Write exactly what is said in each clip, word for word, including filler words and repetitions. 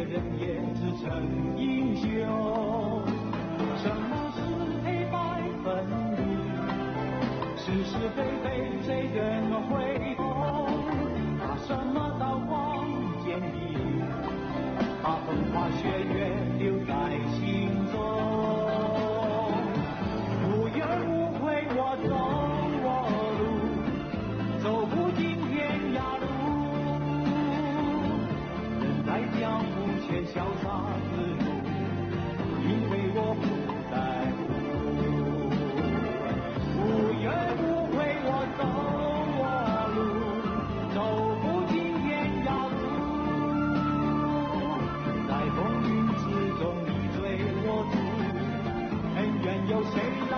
人也自称英雄，什么是黑白分明？是是非非谁人会懂？拿什么刀光剑影，把风花雪月留在心中？无怨无悔，我走我路，走不尽天涯路。 人在江湖间潇洒自如，因为我不在乎。无怨无悔，我走我路，走不尽天涯路。在风云之中，你追我逐，恩怨由谁来？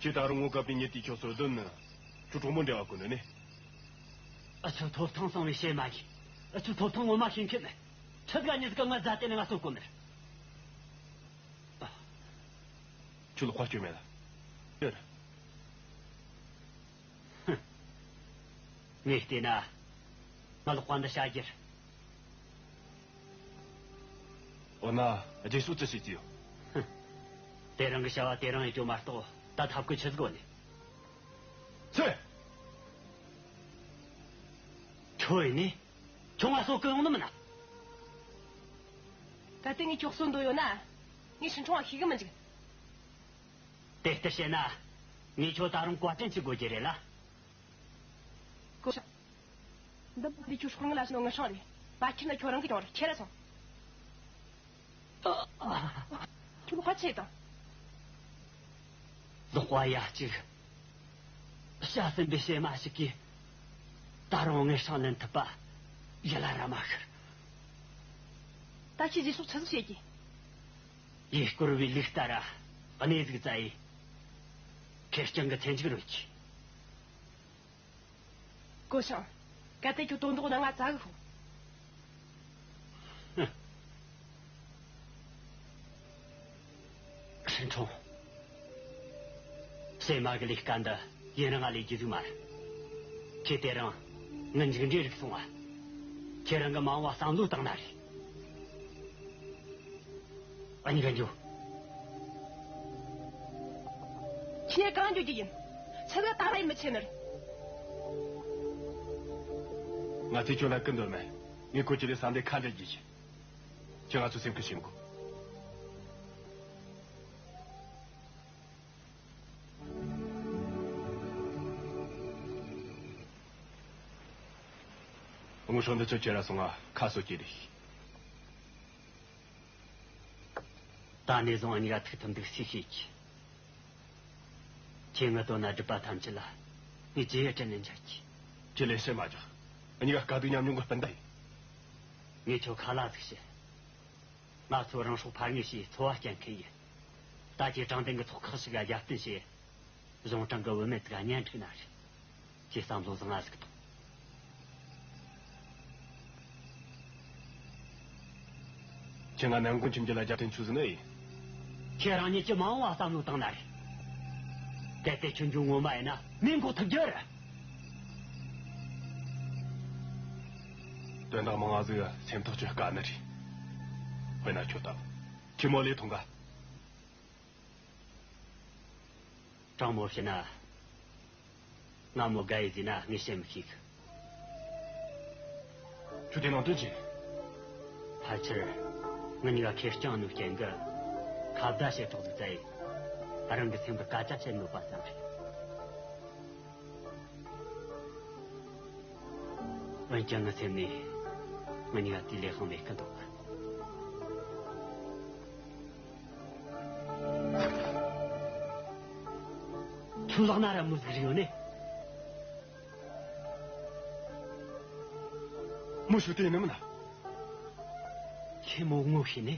ཁྱེད་ད་རུང་ངོ་དགའ་བའི་ཉིན་དེའི་ཕྱོགས་སུ་སྡོད་ནི། ཁྱོད་གྲོགས་མོ་འབྲེལ་བ་དགོས་ནི་ནི། ཨ་ཆོ་ཐོབ་ཐང་སོང་བའི་ཤེས་མ་གི། ཨ་ཆོ་ཐོབ་ཐང་ངོ་མ་ཤེས་མཁན་ནི། ཁྲི་དགའ་ཉིད་ཀྱི་ང་རྫ་དེ་ནས་ང་གསོད་དགོས་ནི། ཁྱོད་ལ་དཔའ་སྐྱོན་མེད་ལ། ཡོད། ངས་བལྟས་ན། ང་ལོག་པ་འདི་བྱ་རྒྱུར། འོ་ན་རྗེས་སུ་ཅི་བྱེད་ཀྱི་ཡོད། དེ་རིང་གི་བྱ་བ་དེ་རིང་ཡིན་རྒྱུ་མ་གཏོགས་ད་ཐབས་བཀོད་ཆི་ཟིག་ཡོད་ནི། ཚེ། ཁྱོད་ཡིན་ནི། ཁྱོད་ང་གསོད་གི་ཡོང་ནི་མིན་ན། ད་ལྟ་ངས་ཁྱོད་གསོད་འདོད་ཡོད་ན། ངས་ཧྲིན་ཁྲོང་བ་ཤེས་གི་མི་འཇུག་དེ་ལྟར་བྱས་ན། ངས་ཁྱོད་ད་རུང་བཀའ་དྲིན་ཆེ་དགོས་ཀྱི་རེད་ལ། ཀོ་ཤང་། འདི་མ་དེ་ཁྱོད་སྲོག་ངན་ལ་ཞིག་ནོ་ངན་སྲང་རེད། མ་ཁྱེར་ན་ཁྱོད་རང་གི་གྱོང་རེད། ཁྱེར་ར་སོང་། ཁྱོད་ལོག་པ་ཆེ་དང་། ལོག་པ་ཡ་གཅིག་བྱ་ཟིན་པའི་བྱེ་མ་ཞིག་གིས། ད་རུང་ངན་སྲང་ལེན་ཐུབ་པ་ཡིད་ལ་ར་མ་ཤར། ད་ཁྱེད་རྗེས་སོགས་ཆི་ཟིག་བྱེད་ཀྱི། ཡུལ་སྐོར་བའི་ལུགས་ལྟར་གནས་ཟིག་བཙལ་ཡིན། ཁེར་རྐྱང་གི་ཚེ་མཇུག་རོལ་གྱིས། ཀོ་ཤང་། གལ་ཏེ་ཁྱོད་དོན་དག་ན་ང་བཙལ་གི་ཤོག་ཧྲིན་ཁྲོང་། སེ་མ་གི་ལས་ཀ་འདི་ཡུན་རིང་ང་ལས་རྒྱུ་ཟིག་མ་རེད། ཁྱེད་དེ་རིང་ངི་མཇུག་འབྲས་རིག་སོང་བ། ཁྱེད་རང་གི་མ་འོངས་བ་བསམ་བློ་བཏང་ན་རེད། ཨ་ནི་ག་འགྱོ། ཁྱེད་གང་འགྱོ་རྒྱུ་ཡིན། ཆི་ཟིག་ད་ར་ཡིན་མི་ཆེ་ནི་རེད། ང་ཚོས་ཁྱོད་ལ་སྐུར་འདོད་མེད། ངས་ཁོ་ཁྱེད་ལས་ས་འདི་ཁ་འབྲལ་རྒྱུ་ཡིན། ཁྱེད་ང་ཚོ་སེམས་ཁུར་བྱེད་དགོས། ངུ་ཧྲོ་འདི་ཚོ་ཁྱེད་ར་སོང་ང་ཁ་གསོ་གྱིས་རེད། ད་ནས་བཟུང་འུ་གཉིས་ཀ་ཐུག་ཐུབ་འདུག་སེ་ཤེས་ཀྱི། ཁྱེད་ངའི་དོན་ན་སྒྲུབ་པ་ཐམས་ཅད་ལ་ངས་ཇི་ཡི་དྲིན་ལན་འཇལ་གྱི། ཁྱེད་ལས་བཤད་མ་རྒྱག་འུ་གཉིས་ཀ་དཀའ་སྡུག་མཉམ་མྱོང་གི་སྤུན་ཟླ་ཡིན། ངས་ཁྱོད་ཁ་ལ་ཟིག་བཤད། ང་ཚོ་རང་སྲོག་ཕར་ངེས་ཞེས་འཚོ་བ་སྐྱེལ་མཁན་ཡིན། ད་ཁྱེད་དྲང་བདེན་གྱི་ཚོགས་ཁག་ཞིག་ལ་རྒྱབ་རྟེན་བྱས། གཞུང་དྲང་གི་བུད་མེད་ཟིག་ག་གཉེན་སྒྲིག་ན་རེད། ཁྱེད་བསམ་བློ་བཟང་ང་ཟིག་ཐོངས། ཁྱེད་ང་ནན་གུང་ཁྱིམ་རྒྱུད་ལ་རྒྱབ་རྟེན་ཆུ་ཟིག་ནི་ཡིན། ཁྱེད་རང་ཉིད་ཀྱི་མ་འོངས་པ་བསམ་བློ་བཏང་ན་རེད། གལ་ཏེ་ཁྱོད་འཇུ་ངོ་མ་ཡིན་ན་མི་འགོག་ཐུབ་རྒྱུ་རེད། དོན་དག་མང་ང་ཟིག་སེམས་ཐག་གཅོད་དཀའ་ནི་རེད། དཔེར་ན་ཁྱོད་ལྟ་བུ། ཁྱོད་མོ་ལས་ཐོང་ག་དྲང་མོ་བཤད་ན། ང་མོ་དགའ་ཡི་ཟིན་ན་ངས་བཤད་མི་ཤེས་གི། ཁྱོད་དེ་ནང་དོན་ཅི། ཕལ་ཆེར་ང་གཉིས་ཀ་ཁེར་རྐྱང་ནོ་རྐྱེན་གི་ཁ་བརྡ་བྱེད་ཐོག་ཏུ་བཙལ་ཡི། རང་གི་སེམས་པར་སྐད་ཆ་བཤད་ནོ་པ་ཙམ་རེད། འོན་ཀྱང་ངའི་སེམས་ནས་ང་གཉིས་ཀ་དེ་ལས་དབང་མེད་གི་འདུག་ཁྱོད་ལག་ན་ར་མོ་ཟིག་རེད་ཡོད་ནི། མོ་ཞུ་དེ་ཡིན་ནི་མིན་ན། ཁྱེད་མོ་ངོ་ཤེས་ནི།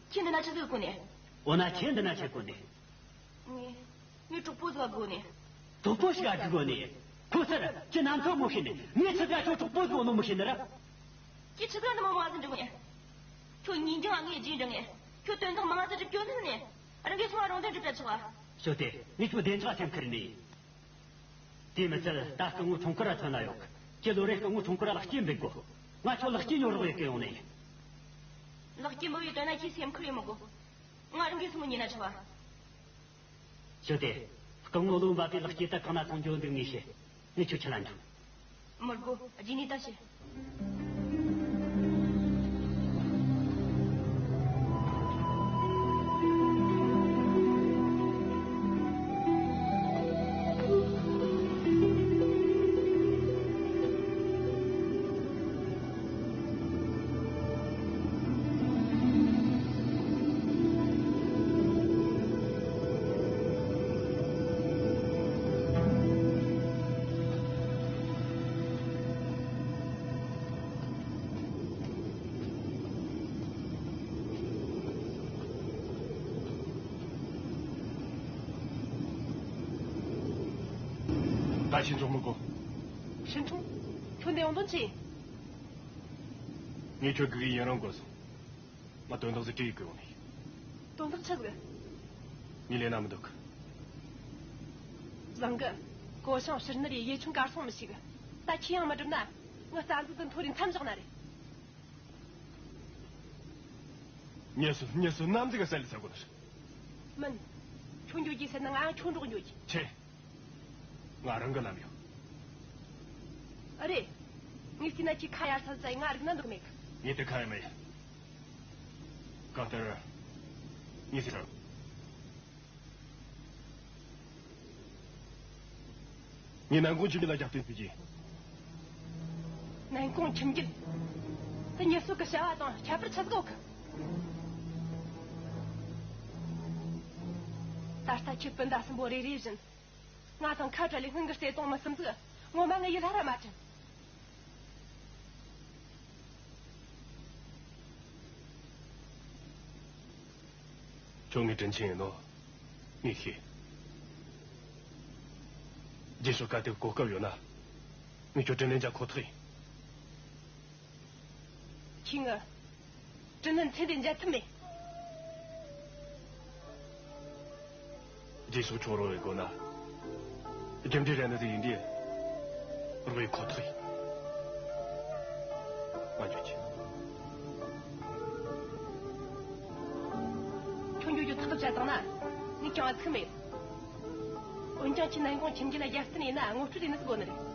ཁྱེད་འདི་ན་ཆི་ཟིག་གོ་ནས། འོ་ན་ཁྱེད་འདི་ན་ཆི་གོ་ནས། ངས། ངས་གྲོགས་པོ་ཟིག་གོ་ནས། གྲོགས་པོ་ཞིག་ག་གོ་ནས། ཁོ་སར་ཁྱེད་ནམ་ཐོག་མོ་ཤེས་ནས། ངས་ཆི་ཟིག་ཁྱོད་གྲོགས་པོ་ཟིག་གོ་ནོ་མོ་ཤེས་ནི་ར། ཁྱེད་ཆི་ཟིག་ནི་མོ་མ་ཟིག་འགྲོ་ནས། ཁྱོད་ཉིན་རྒྱང་ངས་རྗེས་འགྲང་ངས། ཁྱོད་དོན་དག་མ་ཟིག་གྲུབ་སྐྱོ་ཟིག་ནས། རང་གིས་སོང་བ་རང་དོན་སྒྲུབ་ད་ཆོག་ཨ། ཞོ་དེ་ངས་ཁྱོད་བདེ་འཇགས་སེམས་ཁུར་ནས། དེ་མི་ཚད་ད་སྐུ་ངོ་ཁྲུང་ཁུ་ར་ཐོན་ན་ཡོད། ཁྱེད་ལོ་རེ་སྐུ་ངོ་ཁྲུང་ཁུ་ར་ལག་སྐྱེས་འབུལ་དགོ། ང་ཁྱོད་ལག་སྐྱེས་ཉོ་རོགས་ཡེད་གི་ཡོང་ནི་ཡིན། ལག་སྐྱེས་འབུལ་བའི་དོན་ན་ཁྱེད་སེམས་ཁུར་ཡེད་མི་དགོ། ང་རང་གིས་སོང་ཉན་ན་ཆོག་བ། ཞུ་དེ། སྐུ་ངོ་ལོ་འབབ་པའི་ལག་སྐྱེས་ད་གང་ན་གང་འགྱོ་འདུག་ངས་ཤེས། ངས་ཁྱོད་ཁྲིད་ལ་འགྲོ། མི་དགོ། རྗེས་ནས་ད་བཤད། ད་ཕྱིན་ཆོག་མི་དགོ། ཧྲིན་ཁྲུང་། ཁྱོད་འདི་ཡོང་དོན་ཅི་ཡིན། ངས་ཁྱོད་སྒུག་གི་ཡུན་རིང་འགོར་སོང་། ང་དོན་དག་ཟིག་དྲི་ཡི་གི་ཡོང་ནི། དོན་དག་ཆི་ཟིག་ངས་ལས་ན་མི་འདུག་བཟང་གི། གོ་ཞང་ཕྱིར་ནི་རེད། ཡེ་ཆུང་གར་སོང་མི་ཤེས་གི། ད་ཁྱེད་ཡང་མི་འགྲུབ་ན། ངའི་རྩ་འཛུགས་དུ་མཐོ་རིས་མཚམས་བཞག་ན་རེད། ངས་སུ་ངས་སུ་ནམ་ཟིག་ག་ས་ལི་ཚ་གོ་ནི། མིན། ཁྱོད་འགྱོ་རྒྱུ་ཟེར་ན་ང་ཡང་ཁྱོད་འགྲོགས་འགྱོ་རྒྱུ། ཆེ། ང་རང་གི་ལམ་ཡོད། ཨ་རེད། ངས་བལྟས་ན་ཁྱེད་ཁ་ཡར་ས་ལི་ཚ་ཡི། ང་རིག་ན་འདུག་མེད་གི། ངས་དེ་ཁ་ཡ་མེད། གང་ལྟར། ངས་ཟེར། ངས་ནན་གོང་ཁྱིམ་རྒྱུད་ལ་རྒྱབ་རྟེན་ཞུ་རྒྱུ། ནན་གོང་ཁྱིམ་རྒྱུད། དེ་ཉེ་སོ་གི་བྱ་བ་དང་ཁྱད་པར་ཆི་ཟིག་ཡོད་གི། ད་ལྟ་ཁྱེད་སྤུན་ཟླ་གསུམ་པོ་རེ་རེ་བཞིན། ང་དང་ཁ་བྲལ་ལས་སྔོན་གྱི་བརྩེ་དུང་མི་གསུམ་ཟིག་ངོ་མ་ངའི་ཡིད་ལ་ར་མ་དྲན། ཁྱོད་ངའི་དྲིན་ཆེན་ཡིན་ནོ། ངས་ཤེས། རྗེས་སུ་གལ་ཏེ་གོ་སྐབས་ཡོད་ན། ངས་ཁྱོད་དྲིན་ལན་འཇལ་ཁོ་ཐག་ཡིན། ཁྱོས་ང་དྲིན་ལན་ཚད་དེ་འཇལ་ཐུབ་མེད། རྗེས་སུ་ཁྱོད་རོགས་ཡེད་དགོས་ན། རྒྱུ་འབྲས་རན་ནི་ཟིག་ཡིན་དུས། རོགས་ཡེད་ཁོ་ཐག་ཡིན། ང་འགྱོ་རྒྱུ། ཁྱོད་འགྱོ་རྒྱུ་ཐག་གཅོད་བྱས་བཏང་ན། ངས་ཀྱང་ཨ་ཐུག་མེད། འོན་ཀྱང་ཁྱོས་ནན་གུང་ཁྱིམ་རྒྱུད་ལ་རྒྱབ་རྟེན་ཡིན་ན་ངོ་སྤྲོད་ཡེད་ནི་ཟིག་དགོས་ནི་རེད།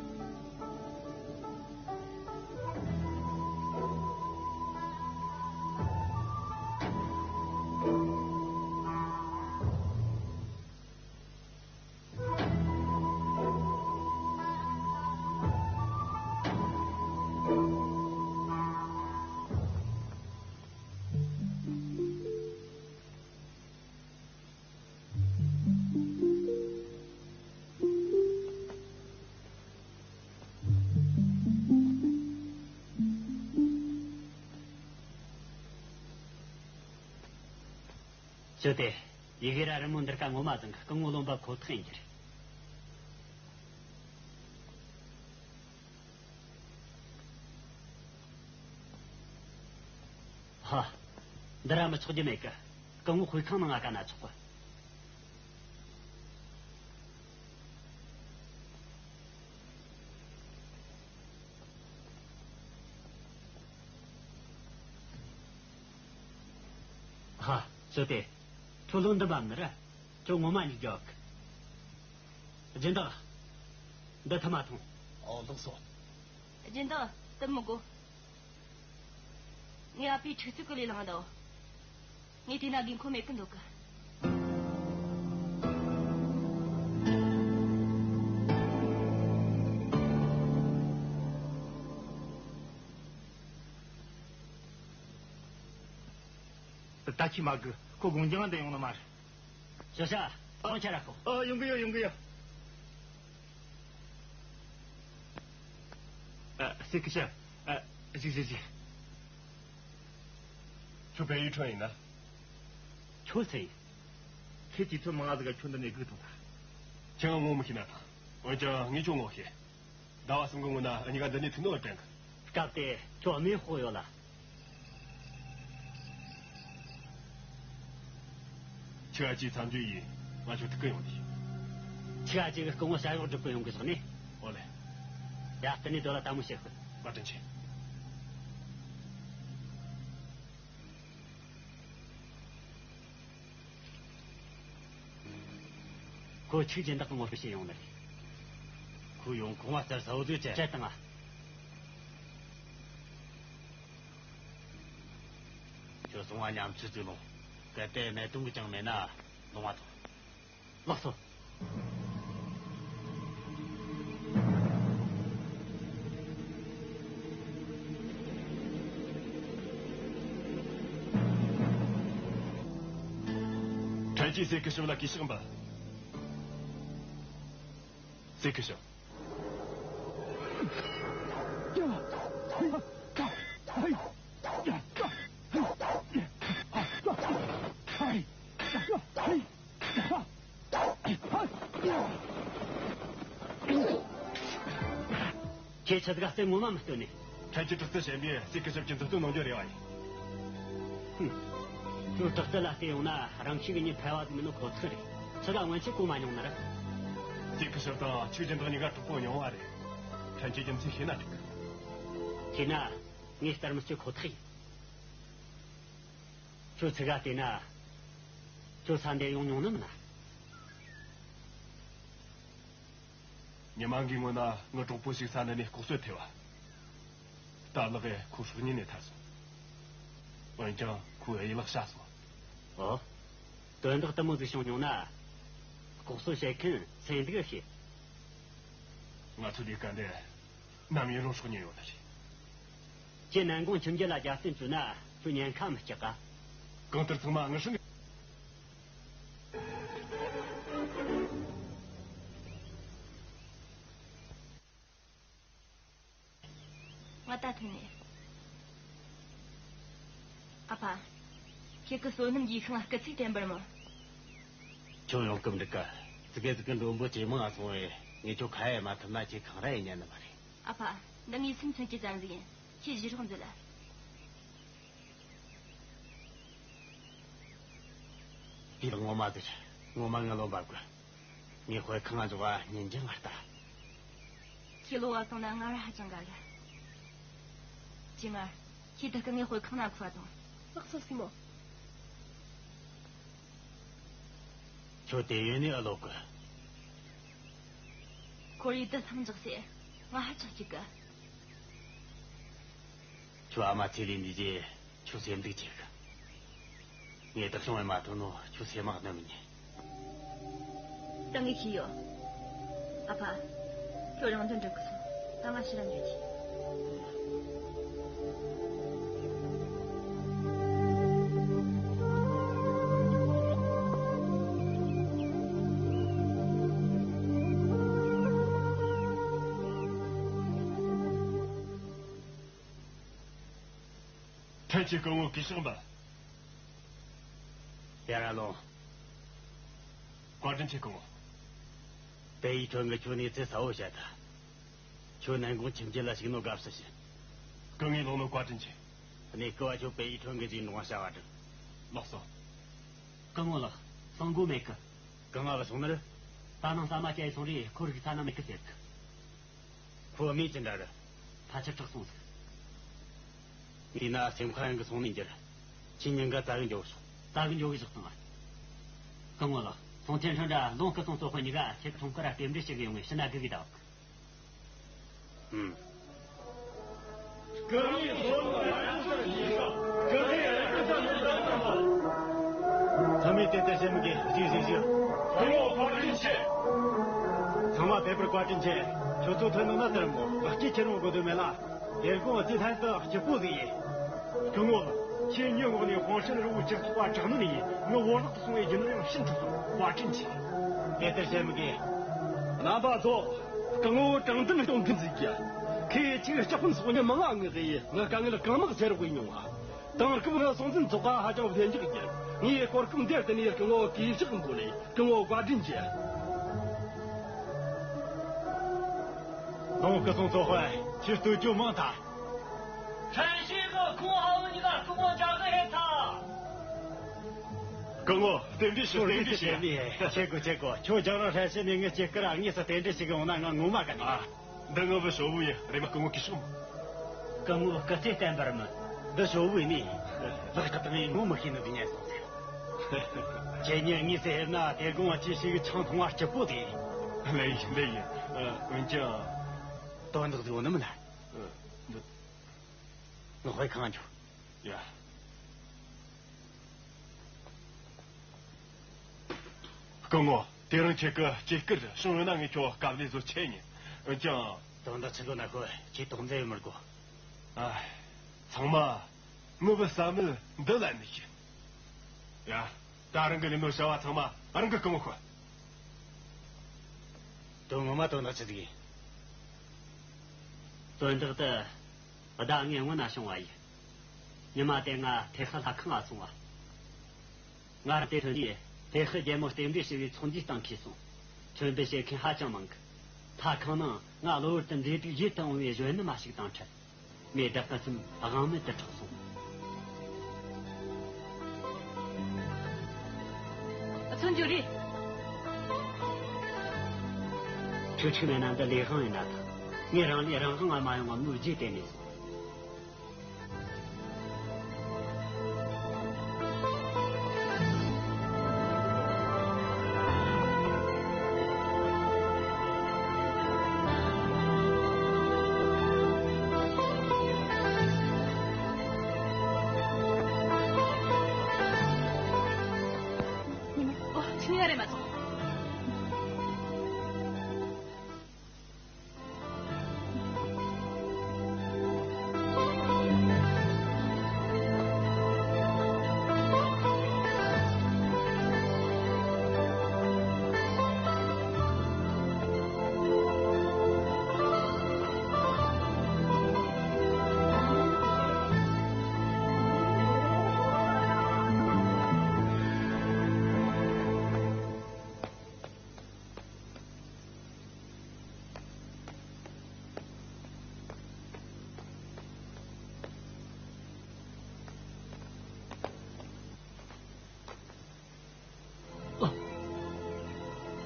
ཞུ་སྟེ། ཡི་གེ་ར་རི་མོ་འདི་རྐ་ངོ་མ་བཟང་གི། སྐུ་ངོ་བློན་པོ་ཁོ་ཐག་ཡིན་རྒྱུ་རེད། ཧ། འདི་ར་མི་ཆོག་རྒྱུ་མེད་གི། སྐུ་ངོ་དཔེ་ཁང་ནང་ང་ག་ན་ཆོག་གི། ཧ། ཞུ་སྟེ། ཁྱོད་བློན་འདི་འབབ་ནི་ར། ཁྱོད་ངོ་མ་མྱིག་རྒྱོག་གི། སྦྱིན་བདག་འདི་ཐུབ་མ་ཐོངས། ཨོ། ལགས་སོ། སྦྱིན་བདག་དུ་མི་དགོ། ངའི་ཨ་ཕའི་ཁྲིག་རྩིས་ཀྱི་ལས་བླངས་འདུག། ངས་དེ་ན་དགོས་མཁོ་མེད་ཀི་འདུག་གི། ད་ཁྱི་མ་གི་ཁོ་དགོང་རྒྱང་དུ་ཡོང་ནི་མ་རེད། ཞོ་ཤ། ཁོང་ཁྱེད་ར་ཤོག། ཨ། ཡོང་གི་ཡོད། ཡོང་གི་ཡོད། ཨ། སེ་ཀི་ཤ། ཨ། གཟིགས་གཟིགས་གཟིགས། ཁྱོད་བལ་ཡུལ་ཁྲོད་ཡིན་ན། ཁྱོད་སུ་ཡིན། ཁྱེད་ཀྱིས་ཚོད་མང་ང་ཟིག་ག་ཁྱོད་འདི་ནས་སྒུག་ཐུབ་ད། ཁྱེད་ང་ངོ་མི་ཤེས་ན་ཐང་། འོན་ཀྱང་ངས་ཁྱོད་ངོ་ཤེས། ཟླ་བ་གསུམ་གི་སྔོན་ན་འུ་གཉིས་ཀ་འདི་ནས་ཐུག་ནོ་དྲན་གི། སྐབས་དེ་ཁྱོད་རྨས་ཕོག་ཡོད་ལ། ཁྱོད་ཨ་ཅེ་མཚམས་འཇོག་ཡིན། ང་ཁྱོད་ཐུག་གི་ཡོང་དུས། ཁྱོད་ཨ་ཅེ་གི་སྐུ་ངོ་ཞབས་གཡོག་སྒྲུབ་གི་ཡོང་གི་ཟེར་ནས། ཨོ་ལེ། ཡ། དེ་ནས་དོ་ལ་དལ་མོ་བྱེད་ཤོག། བཀའ་དྲིན་ཆེ། ཁོ་ཆིག་སྦྱིན་བདག་གི་ངོ་སྤྲོད་བྱེད་ཡོང་ནི་རེད། ཁོ་ཡོང་གོང་ང་རྩར་ཟ་བོ་དུས་བྱས། བྱས་བཏང་ང་། ཁྱོད་སོང་ང་ཉམས་ཚོད་ཅིག་ལོངས། གལ་ཏེ་གནད་དོན་གྱི་ཅང་མེད་ན་ལོང་བ་ཐོངས། ལགས་སོ། ཁྲན་ཅིས་སེ་ཁི་ཤོབ་ལ་གུས་ཕྱག་འབུལ། སེ་ཁི་ཤོབ། ཁྱེད་ཆི་ཟིག་ག་རྩེ་ངོ་མ་མི་སྟོན་ནི། ཕྲན་གྱི་དྲག་རྩལ་ཞན་པས་སེ་ཁི་ཤོབ་ཀྱི་མཛུབ་སྟོན་གནང་རྒྱུ་རེ་བ་ཡིན། ཧུམ། ཁྱོད་དྲག་རྩལ་ལ་བལྟས་ཡོང་ན་རང་ཤུགས་གཉིས་ཕལ་བ་ཟིག་མིན་ནོ་ཁོ་ཐག་རེད། ཆི་ག་སྔོན་ཆད་གོ་མ་མྱོང་ནི་ར། སེ་ཁི་ཤོབ་དང་ཆིག་སྦྱིན་བདག་གཉིས་ཀ་གྲོགས་པོ་ཉུང་བ་རེད། ཕྲན་གྱི་རྒྱུ་མཚན་ཤེས་ན་འགྲིག་གི། ཤེས་ན་ངས་སྟར་མི་གཅོད་ཁོ་ཐག་ཡིན། ཁྱོད་ཚིག་ག་བལྟས་ན། ཁྱོད་ས་འདིར་ཡོང་མྱོང་ནི་མིན་ན། ཉི་མ་འགའི་སྔོན་ན་ངའི་གྲོགས་པོ་ཞིག་ས་འདི་ནས་ལྐོག་གསོད་ཐེབས་པ། རྟ་ལག་གིས་ཁོ་སྲོག་ཉེན་ནས་ཐར་སོང་། འོན་ཀྱང་ཁོའི་གཡས་ལག་བཤལ་སོང་། ཨོ། དོན་དག་དེ་མོ་ཟིག་བྱུང་མྱོང་ན། ལྐོག་གསོད་བྱེད་མཁན་སེམས་སྡུག་བྱེད། ང་ཚོའི་ལས་ཀ་འདི། ནམ་ཡིན་རུང་སྲོག་ཉེན་ཡོད་ནི་རེད། ཁྱེད་ནན་གོང་ཁྱིམ་རྒྱུད་ལ་རྒྱབ་རྟེན་བྱས་ན་ཁྱོད་ཉེན་ཁ་མི་སྐྱེ་ག། གང་ལྟར་ཚང་མ་ངའི་སྲུང་གི། ང་ད་ཐུག་ནས། ཨ་ཕ། ཁྱེད་ཀྱི་བསོད་ནམས་ཀྱིས་ཤིང་སྐུ་ཚེགས་བརྟན་པར་སྨོན། ཁྱོད་ཡོང་སྐབས་འགྲིག་ག། ཙི་གེ་ཙི་གེ་མགྲོན་པོ་ཇེ་མང་ང་སོང་བས། ངས་ཁྱོད་ཁ་ཡེ་མ་ཐུབ་ན་ཁྱེད་གང་ར་ཡེ་ཉན་ནི་མ་རེད། ཨ་ཕ། འདི་ངའི་སེམས་མཚོན་གྱི་བཙན་ཟིག་ཡིན། ཁྱེད་བཞེས་རོགས་མཛད་ལ། དེ་ལ་ངོ་མ་ཟེར། ངོ་མ་ངའི་བློ་འབབ་གི། ངས་དཔེ་ཁང་ང་འཇོག་པ་ཉིན་རྒྱུན་ང་ལྟ། ཁྱེད་བློ་བབ་བཏང་ན་ང་ར་ཧ་ཅང་དགའ་གི། ཅི་ང་། ཁྱེད་ད་སྐུ་ངའི་དཔེ་ཁང་ན་འཁུར་བ་དང་། ལགས་སོ་སྲིང་མོ། ཁྱོད་དེ་ཡོད་ནི་ཨ་ལོ་གི། ཁོར་ཡུག་དུ་ལྷིང་འཇགས་སེ། ང་ཧ་ཅང་སྐྱིད་གི། ཁྱོད་ཨ་མ་ཚེ་ལས་འདས་རྗེས་ཁྱོད་སེམས་སྡུག་ཆེ་གི། ངས་བདག་སྐྱོང་བས་མ་ཐོན་ནོ། ཁྱོད་སེམས་མ་གནོད་མི་ཉན། ད་ངས་ཤེས་ཡོད། ཨ་ཕ། ཁྱོད་རང་དོན་འགྲུབ་གི་སོང་། ད་ང་ཕྱིར་ར་འགྱོ་རྒྱུ། ཐན་ཆེ་སྐུ་ངོ་གུས་ཕྱག་འབུལ། ཡར་ར་ལོངས། བཀའ་དྲིན་ཆེ་སྐུ་ངོ། པེ་ཡི་ཁྲོན་གྱིས་ཁྱོད་གནས་ཚུལ་གསལ་བོ་བཤད་ཐལ། ཁྱོད་ནན་གུང་ཁྱིམ་རྒྱུད་ལ་ཞུགས་ནོ་དགའ་བསུ་ཞུ། སྐུ་ངོས་ལོངས་ནོ་བཀའ་དྲིན་ཆེ། གནས་སྐབས་བ་ཁྱོད་པེ་ཡི་ཁྲོན་གྱི་ཅིག་འགྲོ་བྱ་བ་བསྒྲུབས། ལགས་སོ། སྐུ་ངོ་ལགས། གསང་སྒོ་མེད་གི། གང་ང་བ་སོང་ནི་རེད། ད་ནངས་ཟ་མ་བཅད་སོང་རེད། ཁོ་རིག་ས་ན་མེད་གི་ཟེར་གི། ཁོ་མི་ཅི་འདྲ་རེད། ཕལ་ཆེར་ཁྲག་སོང་ཟིག། འདི་ན་སེམས་ཁ་ཡང་གི་སོང་ནས་འགྱུར། ཁྱེད་ཉིན་འགའ་རྩ་གི་འཇོག་ཤོག། རྩ་གི་འཇོག་གི་བཞག་དང་། སྐུ་ངོ་ལགས། སོང་ཐེན་ཁྲོན་འདྲ་ལོང་སྐུ་སོང་ཚོ་དཔོན་གཉིས་ཀ་ཁྱེད་ཁྲོང་ཁུ་ར་རྟེན་འབྲེལ་ཞུ་གི་ཡོང་ངས་ཕྱི་ན་སྒུག་གི་བསྡད། ཨུམ། སྐུ་ངོས་ཚང་མས་དེ་ལྟར་བཤད་མི་དགོས། བཞུགས་བཞུགས་བཞུགས། སྐུ་ངོ་བཀའ་དྲིན་ཆེ། ཚང་མ་ཕེབས་པར་བཀའ་དྲིན་ཆེ། ཁྱོད་ཚོ་ཐོན་ནོ་ན་ལྟར་མོ་ལག་སྐྱེས་ཁྱེར་འོང་དགོས་དོན་མེད་ལ། དེར་དགོངས་ཚེ་ལྷན་དུ་སྐྱིད་པོ་ཟིག་ཡིན། སྐུ་ངོ། ཁྱེད་ཉིད་ངོགས་ནས་ཧོང་ཧྲན་རི་བོའི་སྤྱི་ཚོགས་པ་དྲག་གནོན་ཡིན། ངའི་བོར་བརླག་ཏུ་སོང་བའི་རྒྱུ་ནོར་ཡང་ཕྱིན་ཐུབ་སོང་། བཀའ་དྲིན་ཆེ། དེ་ལྟར་བཤད་མི་དགོས། རྣམ་པ་ཚོ། སྐུ་ངོ་དྲང་བདེན་གཏོང་གི་འཛིན་རྒྱུ། ཁོས་ཅིག་སྐྱག་པ་སོགས་ཉི་མ་ལ་ངུ་གི་ཡིན། ངའི་དཀའ་ངལ་གང་མང་སེལ་དགོས་མྱོང་བ། དེང་སྐབས་ང་སྲོང་བཙན་ཚོགས་ཁ་ཧ་ཅང་བདེ་འཇགས་ཡིན། ངས་གོ་སྐབས་འདིར་བརྟེན་ནས་སྐུ་ངོ་གུས་ཕྱག་འབུལ་ལེ། སྐུ་ངོ་བཀའ་དྲིན་ཆེ། ལོང་སྐུ་སྲུང་ཚོགས་དཔོན། ཁྱོད་སྟོད་ཅོ་མང་ཐལ། ཧྲན་ཤིས་ཀྱི་ཁོང་ཧ་བུ་གཉིས་ཀ་སྐུ་ངོ་མཇལ་གི་ཧེ་ཐལ། སྐུ་ངོ་རྟེན་འབྲེལ་ཞུ། རྟེན་འབྲེལ་ཞུ། ཆེ་གོ་ཆེ་གོ། ཁྱོད་རྒྱང་རིང་ཧྲན་ཤིས་ནས་ངའི་སྐྱེས་སྐར་དངོས་སུ་རྟེན་འབྲེལ་ཞུ་གི་འོང་ན་ང་ངོ་མ་དགའ་ནི། ཨ། འདི་ངའི་བུ་ཞོ་བུ་ཡིན། རེམ་མ་སྐུ་ངོ་གུས་ཕྱག་འབུལ། སྐུ་ངོ་སྐུ་ཚེ་བརྟན་པར་སྨོན། འདི་ཞོ་བུ་ཡིན་ནི། ལག་ཏུ་བཏང་ངས་ངོ་མི་ཤེས་ནི་འདི་ཉན་སོང་ཟེར། ཁྱེད་གཉིས་དངོས་སུ་ཕེབས་ན་དེ་དགོང་བ་ཁྱེད་ཞིག་ཆང་འཐུང་བ་སྐྱིད་པོ་དེ། ལེ་ཡིན་ལེ་ཡིན། ཨ། འོན་ཀྱང་། དོན་དག་ཟིག་ཡོད་ནི་མིན་ན། ཨ། འདི། ངག་དཔེ་ཁང་འཇོག། ཡ། སྐུ་ངོ། དེ་རིང་ཁྱེད་ཀྱི་སྐྱེས་སྐར་བྱུང་ཡོད་ན་ངས་ཁྱོད་དཀའ་ལས་བཟོ་ཆེ་ཉེ། འོན་ཀྱང་། དོན་དག་ཆི་ཟིག་ན་ཤོད། ཁྱེད་དོགས་འཛེམ་ཡོད་མི་དགོས། ཨ། ཚང་མ་ངའི་བསམ་མེད་འདི་ལ་ནི་ཤི། ཡ། ད་རང་གི་ལས་ནོ་བྱ་བ་ཚང་མ་རང་གི་སྐུ་ངོ་ཤོད། དོན་ངོ་མ་དོན་དག་ཆི་ཟིག་ཡིན། དོན་དག་དེ་ཟླ་ལྔའི་སྔོན་ན་བྱུང་བ་ཡིན། ཉི་མ་དེ་ང་ཐེ་ཧི་ལྷ་ཁང་ང་སོང་བ། ང་ར་དེ་ཐོན་དུས་ཐེ་ཧི་རྒྱལ་མོ་རྟེན་འབྲེལ་ཞུ་བའི་ཚོགས་འདུའི་སྟེང་འཁེལ་སོང་། ཁྱོན་པའི་བཤད་མཁན་ཧ་ཅང་མང་གི། ལྷ་ཁང་ནང་ང་གློ་བུར་དུ་འབྲེལ་གཏུག་ཡིད་དུ་འོང་བའི་གཞོན་ནུ་མ་ཞིག་དང་འཕྲད། མོས་བདག་གི་སེམས་དབང་མེད་དུ་འཕྲོག་སོང་། ཚུར་འགྱོ་རེ། ཁྱོད་ཆིག་མེད་ན་འདི་ལས་དབང་ཡིན་ན་ཐང་། ངས་རང་ལས་རང་དབང་ང་མ་ཡོང་བ་མོས་རྗེས་དེད་ནས་སོང་། ཉི་མ། ཨོ། ཆུང་ཡ་རེ་མ་ཐོང་།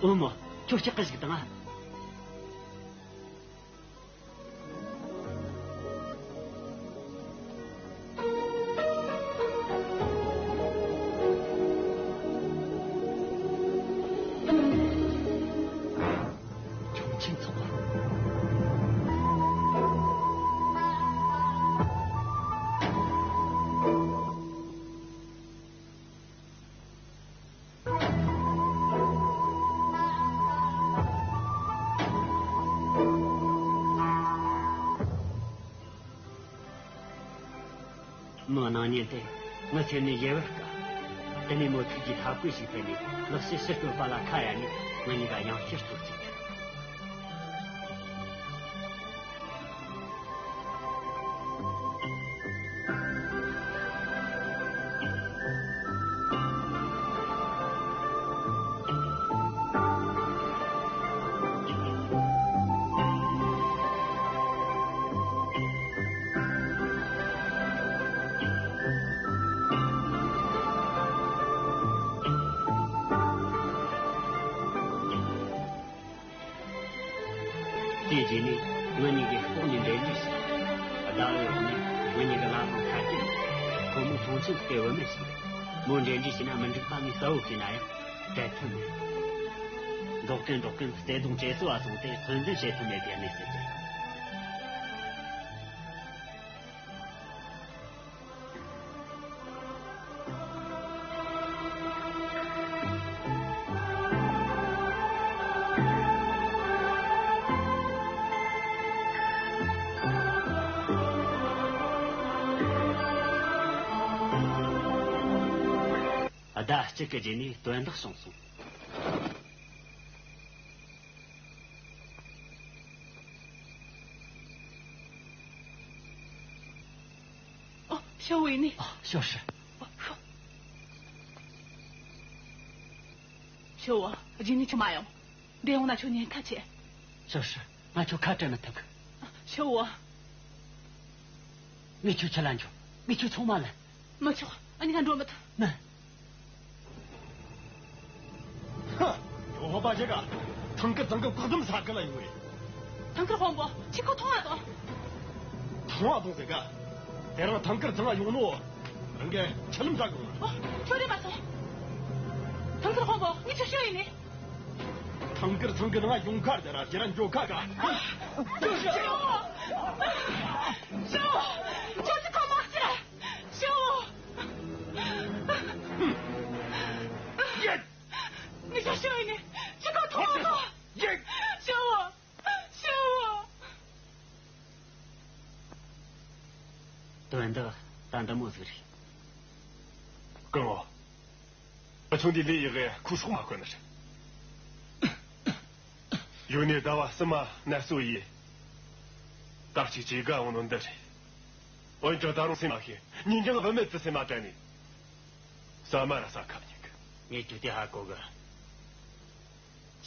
ཨོ་མོ། ཁྱོད་སྐྲག་གི་ཞིག་དང་ཨ། ཁྱུང་ཆེན་ཚོགས། མི་སྣང་བརྙན་དེ་ངའི་སེམས་ནས་ཡལ་བར་དཀའ། དེ་ནས་མོ་ཐུགས་ཀྱི་ཐབས་བཀོད་ཞིག་སྤེལ་ནས་ལག་ཕྱིས་ཕྱིར་སྟོན་པ་ལ་ཁ་གཡར་ནས་ང་གཉིས་ཀ་ཡང་བསྐྱར་ཐུག་ཅིག་དེའི་རྗེས་ནས་ང་གཉིས་ཀྱིས་ལྐོག་ནས་འབྲེལ་འདྲིས་བྱས། ཟླ་བའི་འོག་ནས་ང་གཉིས་ཀྱི་ལྷ་ཁང་ཁ་རྒྱུན། ཁོ་མོ་ཚོང་ཆེན་སྐད་བུད་མེད་ཞིག་རེད། མོ་འབྲེལ་འདྲིས་བྱས་ན་མི་འགྲིག་པ་ངས་གསལ་བོ་ཤེས་ན་ཡང་བྲལ་ཐབས་མེད། འགྲོ་གིན་འགྲོ་གིན་བརྩེ་དུང་བྲེལ་ཟོ་བ་སོང་སྟེ་ཚོད་འཛིན་བྱེད་ཐུབ་མེད་པའི་གནས་སུ་གྱུར། ཟླ་གཅིག་གི་རྗེས་ནས་དོན་དག་བྱུང་སོང་། ཨ། ཞའོ་ཝེ་ནི། ཨ། ཞའོ་ཧྲི། ཨ། ཤོག་ཞའོ་ཝེ། རྗེས་ནས་ཁྱོད་མ་ཡོང་། འདི་ཡོང་ན་ཁྱོད་ཉེན་ཁ་ཆེ། ཞའོ་ཧྲི། ང་ཁྱོད་ཁ་བྲལ་མི་ཐུབ་གི། ཨ། ཞའོ་ཝེ། ངས་ཁྱོད་ཁྲིད་ལ་འགྱོ། ངས་ཁྱོད་ཚང་མ་ལ། མི་ཆོག་ཨ་ནི་ང་འགྲོ་མི་ཐུབ། ན། ཧ། ཡོ་ཧོ་པ་ཞིག་ག་ཐང་ཀར་ཚང་གི་བཀག་སྡོམ་ས་ཁུལ་ལ་ཡོང་བས། ཐང་ཀར་དཔོན་པོ། ཁྱེད་ཁོ་ཐོང་བ་དང་། ཐོང་བ་དང་ཟེར་ག་དེ་རིང་ཐང་ཀར་ཚང་ང་ཡོང་ནོ། རང་གི་ཆ་ལམ་འདྲ་གང་། ཨོ། ཁྱོད་རེད་མ་སོང་། ཐང་ཀར་དཔོན་པོ། ངས་ཁྱོད་ཤོད་ཡིན་ནི། ཐང་ཀར་ཚང་གི་ནང་ཡོང་ཁ་དེ་ར་ཁྱེད་རང་འགྱོ་ཁ་ག་ཞའོ་ཝེ། ཞའོ་ཝེ། ཁྱོད་ཀྱིས་ཁོ་མ་བརྩི། ཞའོ་ཝེ། ཡེ། ངས་ཁྱོད་ཤོད་ཡིན་ནི། ཁྱོད་ཁོ་ཐོང་ག་ཡེ། ཞའོ་ཝེ། ཞའོ་ཝེ། དོན་དག་ད་འདི་མོ་ཟིག་རེད། སྐུ་ངོ། ཨ་ཆུང་འདི་ལས་ཡག་གི་ཁུ་སྲོག་མ་ཁོ་ན་རེད། ཡོད་ནས་ཟླ་བ་གསུམ་མ་ནད་གསོ་ཡིས། ད་ཅིག་ཅིག་དགའ་འོང་ནོ་འདི་རེད། འོན་ཀྱང་ད་རུང་སེམས་མ་ཤེས། ཉིན་རྒྱང་བུད་མེད་ཚོ་སེམས་མ་དྲན་ནས། ཟ་མ་ར་ཟ་ཁབ་ཉིན་གི། ངས་ཁྱོད་དེ་ཧ་གོ་གི།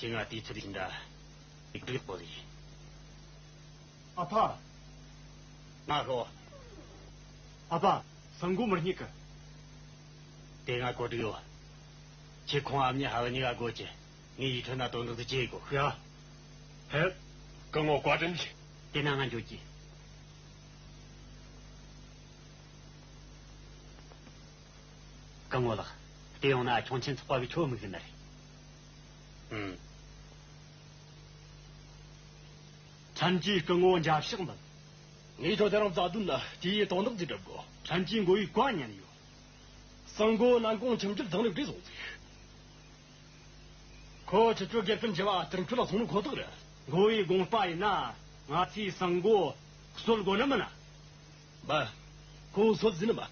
ཁྱེད་ང་དུས་ཚོད་ཡིན་ད། ཡིག་འབྲུ་པོ་ལི། ཨ་ཕ། ང་ཤོག་ཨ་ཕ། སང་གོ་མི་རྙེད་གི། དེ་ང་གོ་འདུག་ཡོད། ཁྱེད་ཁོང་ཨ་མྱེས་ཧ་བ་གཉིས་ཀ་སྒོ་ཁྱེད། ངས་ཡིག་ཐོན་ན་དོན་དག་དེ་ཅི་ཡིན་གོ་ཤོད་ཨ། ཧེ། སྐུ་ངོ་བཀའ་དྲིན་ཆེ། དེ་ན་ང་འགྱོ་གི། སྐུ་ངོ་ལགས། དེ་ཡོང་ན་ཁྱུང་ཆེན་ཚོགས་པ་བའི་ཁྱོད་དམིགས་ཡུལ་ན་རེད། ཨུམ། ཕྲན་གྱིས་སྐུ་ངོ་འཇབ་ཤག་མིན། ངས་ཁྱོད་དེ་རིང་རྩ་དོན་ན་དེའི་དོན་དག་ཅིག་སྒྲུབ་དགོས། ཕྲན་གྱིས་མགོ་བའི་བཀའ་ཉན་ཡོད། སང་གོ་ནན་ཀོང་ཁྱིམ་རྒྱུད་དང་ལེགས་གྲས་སོང་ཟིག་ཁོ་ཁྱེད་ཚོའི་དགེ་རྒན་བྱེད་པ་དུར་ཁྲོད་ལ་སོང་ནོ་ཁོ་ཐག་རེད། མགོ་བའི་དགོངས་པ་ཡིན་ན་ང་ཚོས་སང་གོ་གསོད་དགོས་ནི་མིན་ན། མ། ཁོ་གསོད་ཟིན་ནི་མ།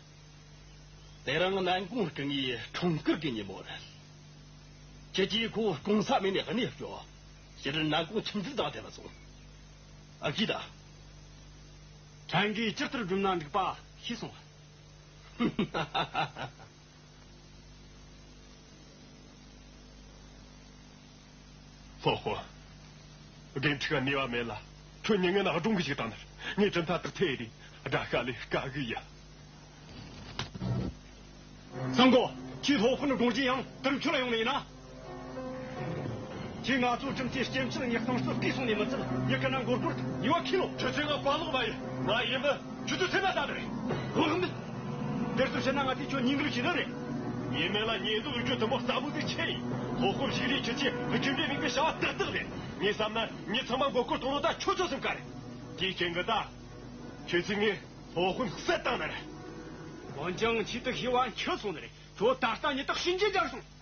དེ་རིང་ནན་ཀོང་སྐུ་ངོའི་འཁྲུངས་སྐར་གྱི་ཉིན་མོ་རེད། ཁྱེད་ཀྱིས་ཁོ་སྐུང་ས་མེད་ནས་གནས་སྐྱོ། ཕྱིར་ནན་ཀོང་ཁྱིམ་རྒྱུད་དང་ལྡན་ལ་སོང་། ཨ་ཁུས་ད། ཕྲན་གྱིས་ཇི་ལྟར་བསྒྲུབས་ན་འགྲིག་པ་ཤེས་སོང་། ཧོ་ཧོ། རྒན་ཕྲུག་ག་ནུས་པ་མེད་ལ། ཁྱོད་མྱི་ངན་ན་སྒྲུང་གི་ཞིག་བཏང་ནས། ངས་གྲུབ་མཐའ་དག་ཐེ་རེ། དགྲ་ཤ་ལས་དཀའ་གི་ཡ། སང་གོ། ཁྱོས་སློབ་དཔོན་དགོངས་བཞེས་ཡང་དུར་ཁྲོད་ལ་ཡོང་ནི་ཡིན་ན། ཁྱེད་ང་ཚོ་ཁྲིམས་མཐུན་སྐྱེམས་ཆུང་ངས་གཏོང་སྲོལ་བརྟས་སོང་ནས་མི་ཚད། ཡི་གེ་ན་མགོ་སྐོར་དུ་ཉེས་པ་ཁས་ལོ། ཁྱོད་ཚོས་ང་བཀའ་ལོག་མ་ཡིན། ང་ཡིན་པ་ཁྱོད་ཚོས་སེམས་ལ་ལྟ་ནི་རེད། ལོག་མི། དེར་ཚོ་བཤད་ན་ང་ཚོས་ཁྱོད་ཉེས་འཛུགས་བྱས་ནི་རེད། ཡིན་མིན་ལ་ཉེས་འཛུགས་རྒྱུ་དུ་མོ་རྩ་བོ་ཟིག་ཆེ་ཡིན། སློབ་དཔོན་ཞིག་རེད། ཁྱོད་ཚོས་རྒྱུ་འབྲས་མིན་པའི་བྱ་བ་ཏག་ཏག་རེད། ངས་བསམ་ན་མི་ཚང་མ་མགོ་སྐོར་གཏོང་ནོ་ད་ཁྱོད་ཚོ་སེམས་ཁ་རེད། དེའི་རྐྱེན་གྱིས་ད་ཁྱོད་ཚོས་ངས་སློབ་དཔོན་བསད་བཏང་ནི་རེད། འོན་ཀྱང་ཆེད་དུ་ཤི་བ་འཁྱོལ་སོང་ནི་རེད། ཁྱོད་ད་ལྟ་ཉིད་དུ་གཤིན་རྗེ་རྒྱལ་སོང་།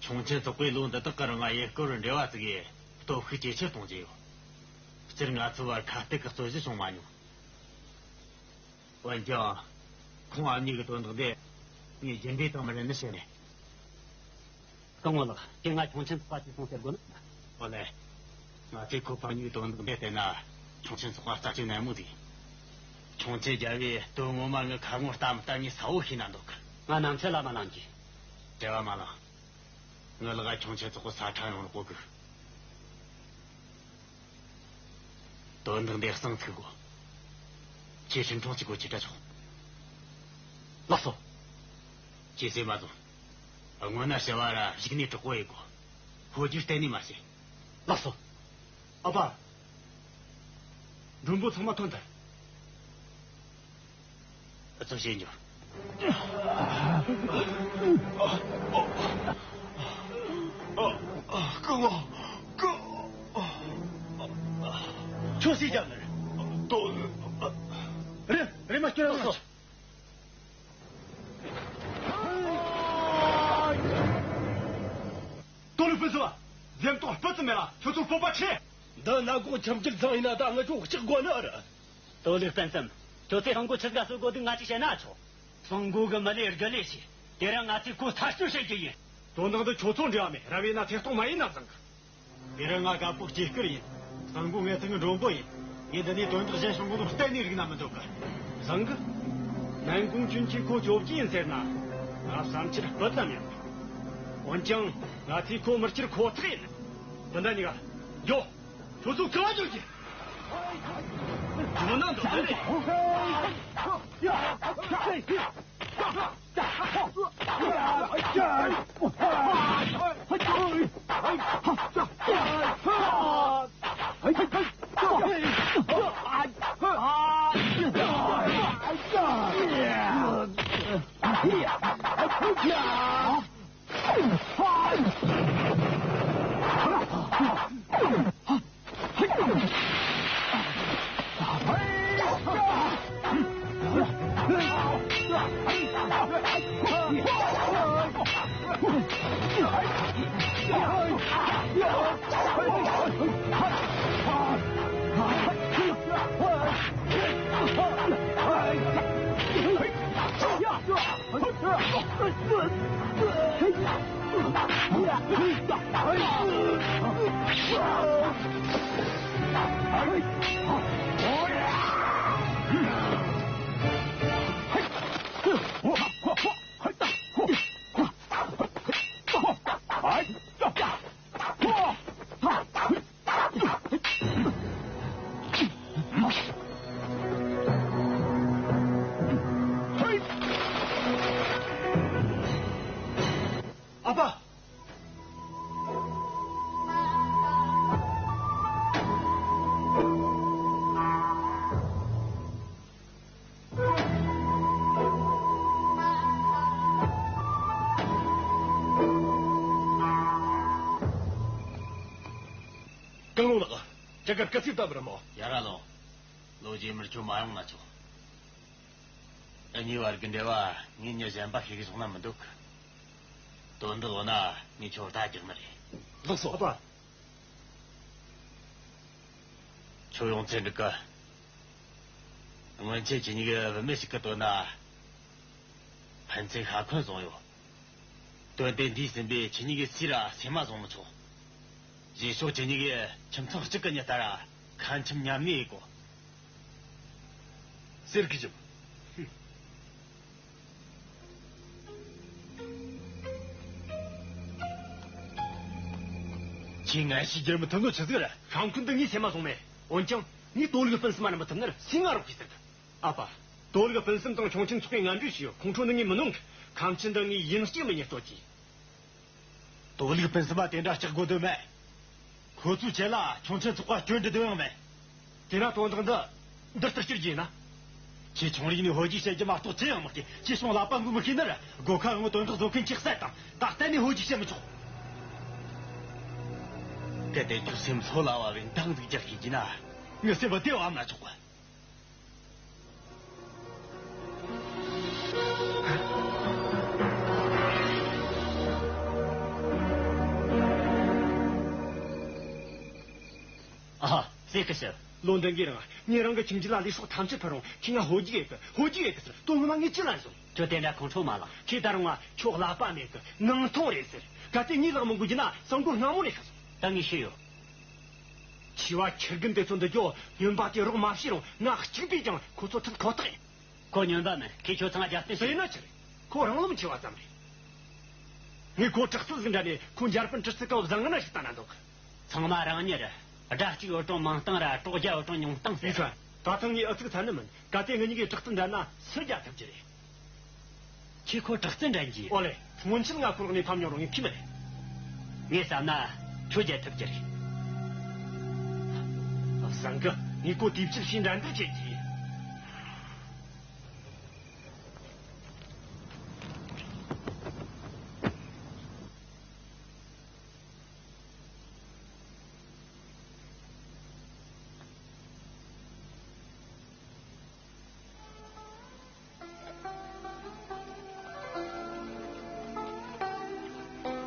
ཁྱུང་ཆེན་ཚོགས་པས་ལོ་འདི་དག་གི་རིང་ང་ཡུལ་སྐོར་བའི་འབྲེལ་བ་བཙུགས་ཡས་སྟོབས་ཤུགས་ཇེ་ཆེར་གཏོང་རྒྱུ་ཡོད། སྤྱིར་ང་ཚོའི་བར་ཁ་གཏད་ཀྱི་རྩོད་གཞི་བྱུང་མ་མྱོང་། འོན་ཀྱང་། ཁོང་ཨ་མྱེས་ཀྱི་དོན་དག་འདི་ངས་རྒྱུན་འབྲས་དང་མི་འབྲལ་ནི་བྱས་ནས། སྐུ་ངོ་ལགས། ཁྱེད་ང་ཁྱུང་ཆེན་ཚོགས་པ་ཅིག་སོང་ཟེར་དགོས་ན། ཨོ་ལེ། ང་ཚོས་ཁོ་ཕ་གཉིས་དོན་དག་འདི་བལྟས་ན། ཁྱུང་ཆེན་ཚོགས་པ་རྩ་ཆེ་ནན་མོ་ཟིག་ཁྱུང་ཆེན་རྒྱལ་བོས་དོན་ངོ་མ་ངའི་ཁ་ངོ་ལྟ་མི་ལྟ་ངས་གསལ་བོ་ཤེས་ན་འདུག་ང་ནམ་ཚད་ལ་མ་ལངས་ཀྱི། བྲེལ་བ་མ་ལངས། ངའི་ལག་ཁྱུང་ཆེན་ཚོགས་པ་ས་ཁྲ་ཡོང་རོགས་གོ་གི། དོན་དག་འདི་གཙང་ཚུགས་དགོས། ཁྱེད་ཁྲིམས་ཁང་གཅིག་གོ་ཁྱེད་དྲ་ཆོག་ལགས་སོ། ཁྱེད་སེམས་མ་བཟུང་། སྔོན་ན་བྱ་བ་ར་གཞུག་ནས་དྲག་པོ་ཡེ་དགོས། ཧོ་རྒྱུག་གཏན་ནས་མ་བྱེད། ལགས་སོ། ཨ་ཕ། མགྲོན་པོ་ཚང་མ་ཐོན་ཐལ། ཨ་ཚོ་བྱེད་འགྱོ། སྐུ་ངོ། སྐུ། ཁྱོད་སུས་བརྒྱབ་ནི་རེད། དོ། རེད། རེད་མ་སྐྱོར་ར། ལགས་སོ། དོ་ལུ་ཕུན་སུམ། འཛེམ་དོགས་སྤུ་ཙམ་མེད་ལ་ཁྱོད་ཚོ་སྤོབས་པ་ཆེ། འདི་ནག་གོང་ཁྱིམ་རྒྱུད་ཚང་ཡིན་ན་ད་ང་ཚོ་ལྕགས་དགོས་ནི་རེད། དོ་ལུ་སྤུན་སུམ། ཁྱོད་ཚོས་ཧང་གོ་ཆི་ཟིག་ག་གསོད་དགོས་འདུག་ང་ཅིག་བཤད་ན་ཆོག་སང་གོ་གི་མི་ལས་དགུ་ལས་ཆེ། དེ་རིང་ང་ཚོས་ཁོ་ཐར་སྐྱོད་བྱེད་རྒྱུ་ཡིན། དོན་དག་འདི་ཁྱོད་ཚོ་འབྲེལ་བ་མེད། ར་བས་ན་ཐེ་གཏོགས་མ་ཡིན་ན་བཟང་གི། དེ་རིང་ང་རྒད་པོ་སྐྱེས་སྐར་ཡིན། སང་གོ་ངའི་ཐུག་གི་མགྲོན་པོ་ཡིན། ངས་འདི་ནས་དོན་དག་གཞན་བྱུང་གོ་ནོ་གཏན་ནས་རིག་ན་མི་འདོད་གི། བཟང་གི། ནན་གུང་ཅུན་གྱིས་ཁོ་སྐྱོབ་ཀྱི་ཡིན་ཟེར་ན། ང་བསམ་འཆར་སྤུ་ཙམ་ཡང་མེད། འོན་ཀྱང་ང་ཚོས་ཁོ་མི་སྐྱུར་ཁོ་ཐག་ཡིན། སྤུན་ཟླ་གཉིས་ཀ། འགྱོ། ཁྱོད་ཚོ་ག་འགྱོ་གི། འགྱོ་ན་འགྲོ་ནི་རེད། ཨ་ཕ། སྐུ་ངོ་ལགས། ཅི་གར་སྐུ་ཚེགས་བཏབ་པར་མོ། ཡ་ར་ལོ། ལོ་རྗེས་མར་ཁྱོད་མ་ཡོང་ན་ཆོག་ཨ་ནི་བར་གྱི་འབྲེལ་བ་ངས་མྱི་གཞན་པ་ཤེས་གི་སོང་ན་མི་འདུག་དོན་དག་འོ་ན་ངས་ཁྱོད་ལྟ་རྒྱག་ནི་རེད། ལགས་སོ། ཨ་ཕ། ཁྱོད་ཡོང་ཚེ་འགྲིག་གི། སྔོན་ཆད་ཁྱེད་གཉིས་ཀྱི་བུད་མེད་ཞིག་གི་དོན་ན་ཕན་ཚུན་ཤ་འཁོན་བཟུང་ཡོད། དོན་དེ་འདས་ཟིན་པས་ཁྱེད་གཉིས་ཀྱི་སུས་ར་སེམས་མ་བཟུང་མི་ཆོག་རྗེས་ཕྱོགས་ཁྱེད་གཉིས་ཀྱིས་ཁྱིམ་ཚང་གཅིག་གི་མྱི་ལྟར་ཁ་འཆམ་མཉམ་གནས་ཡེད་དགོས། ཟེར་གི་ཞིག་ངས་ངན་ཞིག་བརྒྱབ་མི་ཐུབ་ནོ་ཆི་ཟིག་རེད། ཤ་འཁོན་འདི་ངས་སེམས་མ་སོང་མེད། འོན་ཀྱང་ངས་དོ་ལུགས་སྤུན་གསུམ་མ་རིན་པ་ཐུབ་ན་སེམས་ང་རོགས་གྱིས་ཟེར་གི། ཨ་ཕ། དོ་ལུགས་སྤུན་གསུམ་དང་ཁྱུང་ཆེན་ཚོགས་པའི་ངན་འབྲེལ་བྱས་ཡོད། ཁོང་ཁྲོ་འདི་ངས་མི་ནོན་གི། ཁམས་ཆེན་འདི་ངས་ཡིན་གཅིག་མིན་གཉིས་གཏོར་གྱིས། དོ་ལུགས་སྤུན་གསུམ་མ་དེ་འདྲ་སྐྲག་དགོས་དོན་མེད། ཁོ་ཚོའི་ཆེད་ལ་ཁྱུང་ཆེན་ཚོགས་པ་སྐྱོན་འདྲི་དོན་ཡང་མེད། དེ་ན་དོན་དག་འདི་འདི་ལྟར་བསྐྱུར་རྒྱུ་ཡིན་ན། ཁྱེད་ཆུང་རིགས་ནས་ཧོལ་རྒྱུག་བྱེད་རྒྱུ་མ་གཏོགས་ཅི་ཡང་མི་ཤེས། ཁྱེད་སོང་ལག་པ་འགུལ་མི་ཤེས་ན་ར། སྒོ་ཁ་ངོ་དོན་དག་བཟོ་མཁན་ཁྱེད་བསད་དང་། ད་གཏན་ནས་ཧོལ་རྒྱུག་བྱེད་མི་ཆོག། གལ་ཏེ་ཁྱོད་སེམས་ལྷོད་ལ་བབས་པའི་འདང་ཟིག་རྒྱག་ཤེས་ཀྱི་ན། ངའི་སེམས་པ་བདེ་བ་ཨམ་ན་ཆོག་གི། ཨ། སྲས་སྐུ་ཞབས། ལོ་འདི་འགའི་རིང་ངས་རང་གི་ཁྱིམ་རྒྱུད་ལ་ལས་སྲོག་ཐམས་ཅད་ཕུལ་རུང་ཁྱེད་ང་ཧོལ་རྒྱུག་ཡེད་གི་ཧོལ་རྒྱུག་ཡེད་གི་ཟེར། དོན་ངོ་མ་ངས་ཅི་ལ་བཟོ། ཁྱོད་དེ་འདྲ་ཁོང་ཁྲོ་མ་ལངས། ཁྱེད་ད་རུང་ང་ཁྱོད་ཀླད་པ་མེད་གི། ངང་ཐོང་རེད་ཟེར། གལ་ཏེ་ངས་ལག་མི་འགུལ་རྒྱུ་ན་གསང་སྒོ་སྔ་མོ་ནས་ཤི་སོང་། ད་ངས་ཤི་ཡོད། འཆི་བ་ཁྱི་རྒན་དེ་ཚོ་འདི་རྒྱོ་སྨྱོན་པ་དེ་རོགས་མ་བྱས་རུང་ང་གཅིག་པུས་ཀྱང་ཁོ་ཚོ་འཐུལ་ཁོ་ཐག་ཡིན། ཁོ་སྨྱོན་པ་མིན། ཁོས་ཁྱོད་ཚང་རྒྱབ་རྟེན་བྱས་ཡིན་ན་ཆི་རེད། ཁོ་རང་ལམ་འཆི་བ་ཙམ་རེད། ངས་ཁོ་དྲག་རྩལ་ཟིག་འདྲ་ནས་ཁོ་འཇར་པན་གྲི་རྩལ་ག་བ་བཟང་ང་ན་ཞིག་ལྟ་ན་འདོད་གི། ཚང་མ་རང་ཉིད་རེད། དགྲ་གཅིག་ཡོད་རུང་མང་སྟངས་ར་དྲུག་བརྒྱ་ཡོད་རུང་ཉུང་སྟངས་ཟེར། ཡིན་ས། ད་ཐེངས་ངས་ཨུ་ཚུགས་ཚར་ནི་མིན། གལ་ཏེ་ངེད་གཉིས་ཀྱིས་དྲག་རྩལ་འགྲན་ན་སུ་རྒྱལ་ཐུབ་ཀྱི་རེད། ཁྱེད་ཁོ་དྲག་རྩལ་འགྲན་གྱི། ཨོ་ལེ། སྔོན་ཆད་ང་ཁོ་རང་ནས་ཕམ་མྱོང་རུང་ངས་ཁྱི་མི་རེད། ངས་བསམ་ན་ཁྱོད་རྒྱལ་ཐུབ་ཀྱི་རེད། བཟང་གི། ངས་ཁོ་དེབ་ཕྱིར་ཤེས་འགྲན་བསྡུར་བྱེད་ཀྱི།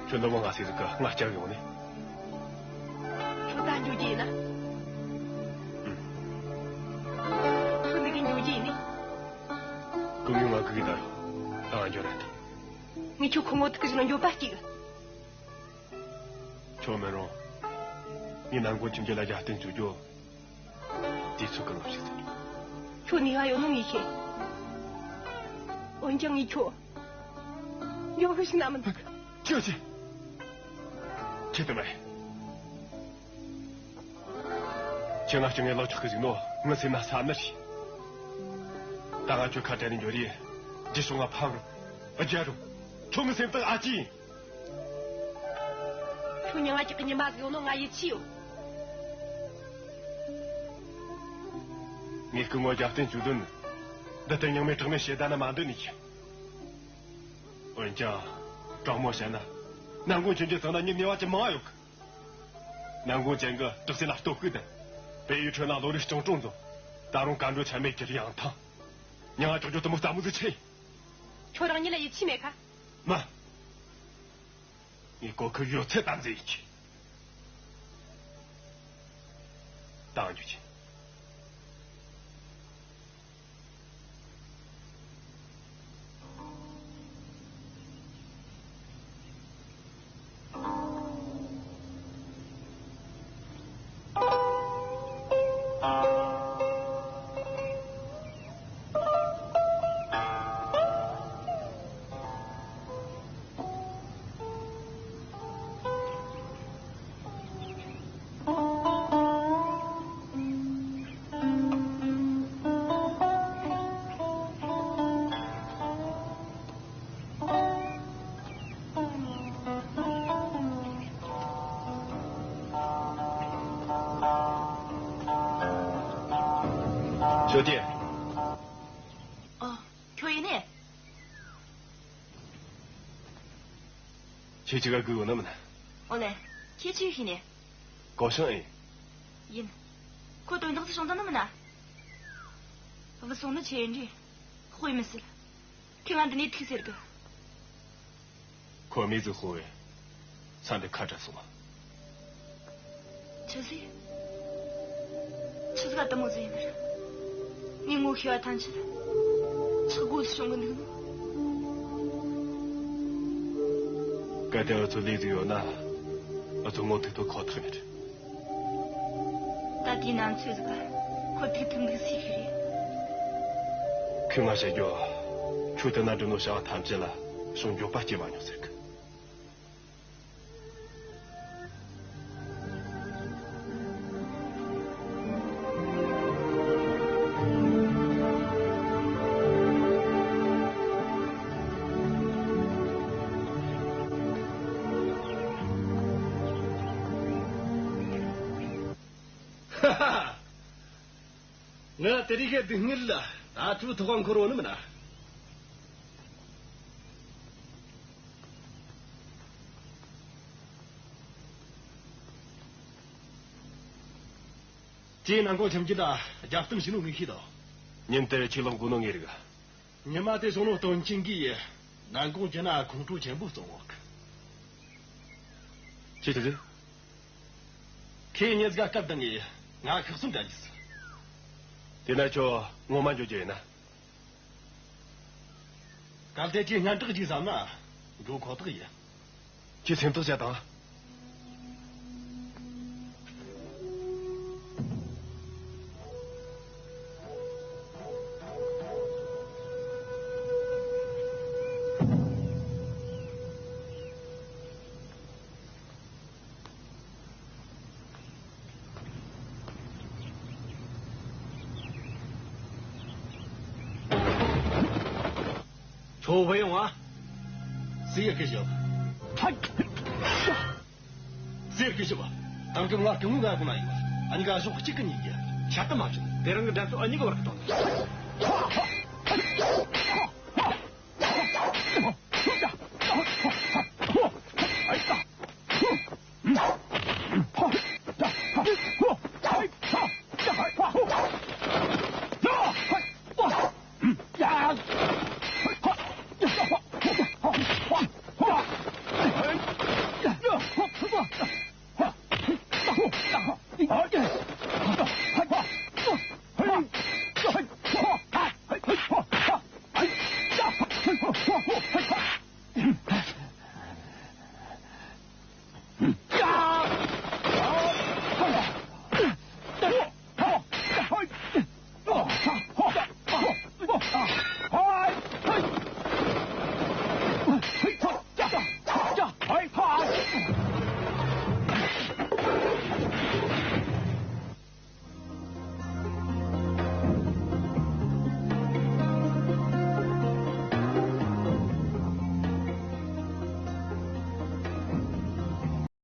ཁྱོད་འདི་མོ་ང་སྲིད་ཟིག་གི་ང་སྐྱབས་ཡོང་ནས། ཁྱོད་ད་འགྱོ་རྒྱུ་ཡིན་ན། ཨུམ། ཁྱོད་འདི་གི་འགྱོ་རྒྱུ་ཡིན་ནི། ཀུན་ཡོང་ང་གི་གི་ད་རུང་ད་ང་འགྱོ་ར་ད། ངས་ཁྱོད་ཁོ་ངོ་ཐུག་གི་ཞིག་ན་འགྱོད་པ་སྐྱེ་གི། ཁྱོད་མེད་རུང་། ངས་ནང་ཁོང་ཁྱིམ་རྒྱུད་ལ་རྒྱབ་རྟེན་བྱེད་རྒྱུ། དུས་ཚོད་གང་ཞིག་ཟིན། ཁྱོད་ནུས་པ་ཡོད་ནོ་ངས་ཤེས། འོན་ཀྱང་ངས་ཁྱོད། ཡོང་ཤི་ཞིག་ན་མི་འདུག་ཁྱོད་ཀྱིས། ཁྱེད་དུ་མ་ཡིན། ཁྱེད་ང་སྐྱོ་ངའི་ལག་ཆོག་གི་ཟིག་ནོ་ངི་སེམས་ན་ས་ནི་རེད། ད་ང་ཁྱོད་ཁ་བྲལ་ནས་འགྱོ་རེ། རྗེས་སུ་ང་ཕམ་རུང་། རྒྱལ་རུང་། ཁྱོད་ངི་སེམས་དང་ཨ་ཅེ་ཡིན། ཁྱོད་མྱིང་ང་ཅིག་གི་ཉི་མ་ཟིག་ཡོང་ནོ་ང་ཡིད་ཆེས་ཡོད། ངས་སྐུ་ངོ་རྒྱབ་རྟེན་བྱུག་དོན། འདི་ལྟར་སྙིང་མེད་དྲང་མེད་བཤད་ད་ན་མ་འདོད་ནི་ཡིན། འོན་ཀྱང་། དྲང་མོ་བཤད་ན། ནང་ཁོང་ཁྱིམ་རྒྱུད་ཚང་ན་མྱི་ནུས་པ་ཅི་མང་ཡོད་གི། ནང་ཁོང་ཅན་གི་དྲག་སེ་ལ་ལྟོ་སྐུད་དང་། བལ་ཡུལ་ཁྲོད་ན་ལོ་རེ་སྤྱང་གྲུང་འཛོམས། ད་རུང་གར་འགྲོ་ཆ་མེད་གྱུར་ཡང་ཐང་། མྱིང་ང་ཅོག་ཅོག་དུ་མོ་རྩ་མོ་ཟིག་ཆེ། ཁྱོད་རང་ཉིད་ལ་ཡིད་ཆེས་མེད་ཁ། མ། ངས་གོ་ཁུ་ཡོད་ཚད་དམ་འཛིན་ཡིན་གྱི། བཏང་རྒྱུ་ཅི། ཞོ་ཏི། ཨ། ཁྱོད་ཡིན་ནི། ཁྱེད་ཅི་ག་སྒུག་ཡོད་ནི་མིན། ཨོ་ལེ། ཁྱེད་ཅི་ཡོད་ཤི་ནི། གོ་ཤང་ཨེ། ཡིན། ཁོ་དོན་དག་ཅི་བྱུང་ད་ནི་མིན་ན། བུད་སོང་ནི་ཆེ་ཡིན་རེད། དཔེ་མི་སྲིད། ཁྱེད་ང་འདི་ནས་ཐུག་ཟེར་གི། ཁོ་མི་ཟིག་ཧོ་བས། ས་འདི་ཁ་བྲལ་སོང་བ། ཆི་ཟིག་ཆི་ཟིག་ཨ་ཏི་མོ་ཟིག་ཡིན་ནི་རེད། ངས་ངོ་ཤེས་པ་ཐམས་ཅད་ཆག་སྒོ་ཞིག་བྱུང་གི་འདུག་ནོ། གལ་ཏེ་ཨུ་ཚོ་ལས་ཟིག་ཡོད་ན། ཨུ་ཚོ་ངོ་ཐུག་ཐུབ་ཁོ་ཐག་ཡིན། ད་དེའི་ནང་ཚོད་ཟིག་ག་ཁོ་ཐུག་ཐུབ་འདུག་སྲིད་ཤི་རེད། ཁོས་ང་བཤད་རྒྱུ། ཁྱོད་དེ་ན་འགྲོ་ནོ་བྱ་བ་ཐམས་ཅད་ལ་ཞུང་འགྱོད་པ་སྐྱེ་མ་མྱོང་ཟེར་གི། ང་དེ་རིང་གི་སྡུག་བསྔལ་ད་ཐུག་ཐོག་འཁོར་བ་ནི་མིན་ན། ཁྱེད་ནང་ཁོང་ཁྱིམ་རྒྱུད་ལ་རྒྱབ་རྟེན་བྱས་ནོ་ངས་ཤེས་དོ། ཉིན་དེར་ཁྱེད་ལོག་འགོ་ནོ་ངས་རིག། ཉི་མ་དེ་སོང་ནོ་སྟོན་ཆེན་གྱིས་ནང་ཁོང་རྒྱུད་ན་ཁོང་ཁྲོ་ཆེན་པོ་བཙོང་འོག་ཁྱེད་ཀྱི་རེད། ཁྱེད་ཉིས་ཀ་སྐབས་དང་ངས་ང་ཁག་སུམ་འདྲ་གྱིས། དེ་ན་ཁྱོད་ངོ་མ་འགྱོ་རྒྱུ་ཡིན་ན། གལ་ཏེ་ཁྱེད་སྙན་གྲགས་ཅིག་བསམ་ན་འགྲོ་ཁོ་ཐག་ཡིན། ཁྱེད་སེམས་ཐག་བཅད་དང་། ཁྱོད་བུད་ཡོང་ཨ། སུ་ཡི་སྐད་ཞིབ། སུ་ཡི་སྐད་ཞིབ། དེང་སྐབས་ང་སྐུ་ངོ་ང་དགོངས་ན་ཡོད། ཨ་ནི་ག་ཕྱོགས་གཅིག་གི་གཉིས་ཀྱི་ཆ་དུ་མ་བྱུང་། དེ་རིང་གི་འགྲན་རྩོད་ཨ་གཉིས་ཀྱི་བར་གྱི་དོན་དུ།